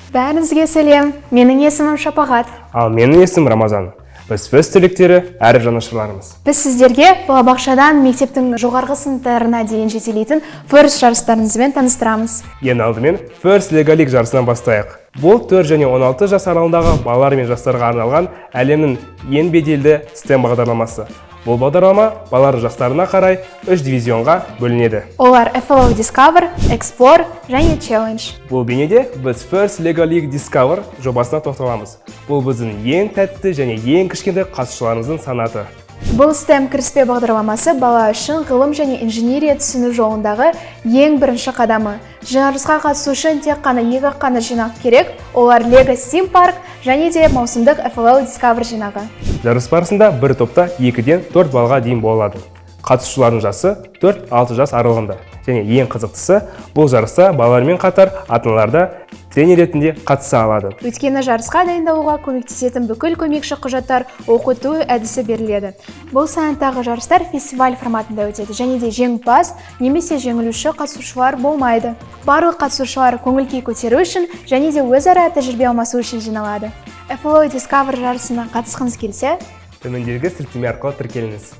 Бәріңізге сәлем! Менің есімім Шапағат. Ал менің есімім Рамазан. Біз FIRST түлектері әрі жанашырларымыз. Біз сіздерге балабақшадан мектептің жоғарғы сыныптарына дейін жетелейтін FIRST жарыстарымызбен таныстырамыз. Ең алдымен FIRST LEGO League жарысынан бастайық. Бұл 4 және 16 жас аралығындағы балалар мен жастарға арналған әлемнің ең беделді STEM бағдарламасы. Бұл бағдарлама балалардың жастарына қарай үш дивизионға бөлінеді. Олар FLL Discover, Explore және Challenge. Бұл бейнеде біз FIRST LEGO League Discover жобасына тоқталамыз. Бұл біздің ең тәтті және ең кішкентай қатысушыларымыздың санаты. Бұл STEM кіріспе бағдарламасы бала үшін ғылым және инженерия түсіну жолындағы ең бірінші қадамы. Жарысқа қатысу үшін тек қана екі қана жинақ керек, олар Lego STEAM Park және де маусымдық FLL Discover жинағы. Жарыс барысында бір топта 2-ден 4 балға дейін бола алады. Қатысушылардың жасы 4-6 жас аралығында. Және ең қызықтысы, бұл жарыста балалармен қатар ата-аналар да тренер ретінде қатыса алады. Өйткені жарысқа дайындалуға көмектесетін бүкіл көмекші құжаттар, оқыту әдісі беріледі. Бұл санаттағы жарыстар фестиваль форматында өтеді және де жеңімпаз немесе жеңілуші қатысушылар болмайды. Барлық қатысушылар көңіл күй көтеру үшін және де өзара тәжірибе алмасу үшін жиналады. FLO Discover жарысына қатысқыңыз келсе, төмендегі сілтеме арқылы тіркеліңіз.